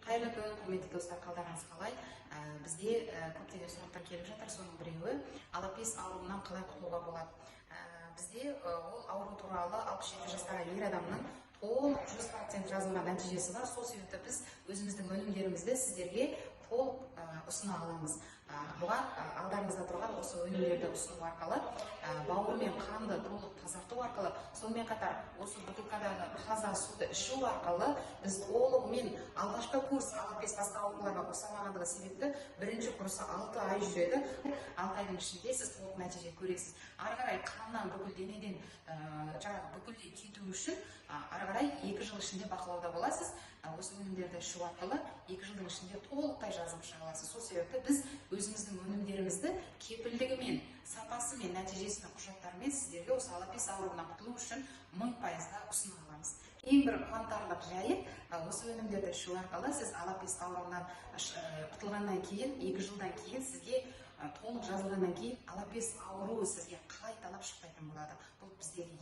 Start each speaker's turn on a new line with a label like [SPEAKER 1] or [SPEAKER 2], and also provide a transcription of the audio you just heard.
[SPEAKER 1] Қайырлы күн, құрметті достар, қалдарыңыз қалай? Бізде көптеген сұрақтар келіп жатыр. Соның біреуі: алапес ауруынан қалай құтылуға болады? Бізде ол ауру туралы 67 жастағы ер адамның толық 100% жазылған нәтижесі бар. Сол себепті біз өзіміздің өнімдерімізді сіздерге толық ұсына аламыз. Бұған алдарыңызда тұрған осы өнімдерді ұсыну арқылы, бауыр мен қанды толық тазарту арқылы, сонымен қатар осы бутылкадағы таза суды ішу арқылы біз толығымен, алғашқы курс алапес басқа ауруларға ұқсамағандығы себепті, бірінші курсы 6 ай жүреді. 6 айдың ішінде сіз толық нәтиже көресіз. Ары қарай қаннан, бүкіл денеден жаңағы бүкілдей кету үшін ары қарай 2 жыл ішінде бақылауда боласыз. Осы өнімдерді ішу арқылы 2 жылдың ішінде толықтай жазылып шыға аласыз. Сол себепті біз өзіміздің өнімдерімізді кепілдігімен, сапасымен, нәтижесімен, құжаттарымен сіздерге осы алапес ауруынан құтылу үшін 1000%-ға ұсына аламыз. Ең бір қуантарлық жайы, осы өнімдерді ішу арқылы сіз алапес ауруынан құтылғаннан кейін, 2 жылдан кейін сізге толық жазылғаннан кейін алапес ауруы сізге қайталап шықпайтын болады. Бұл біздегі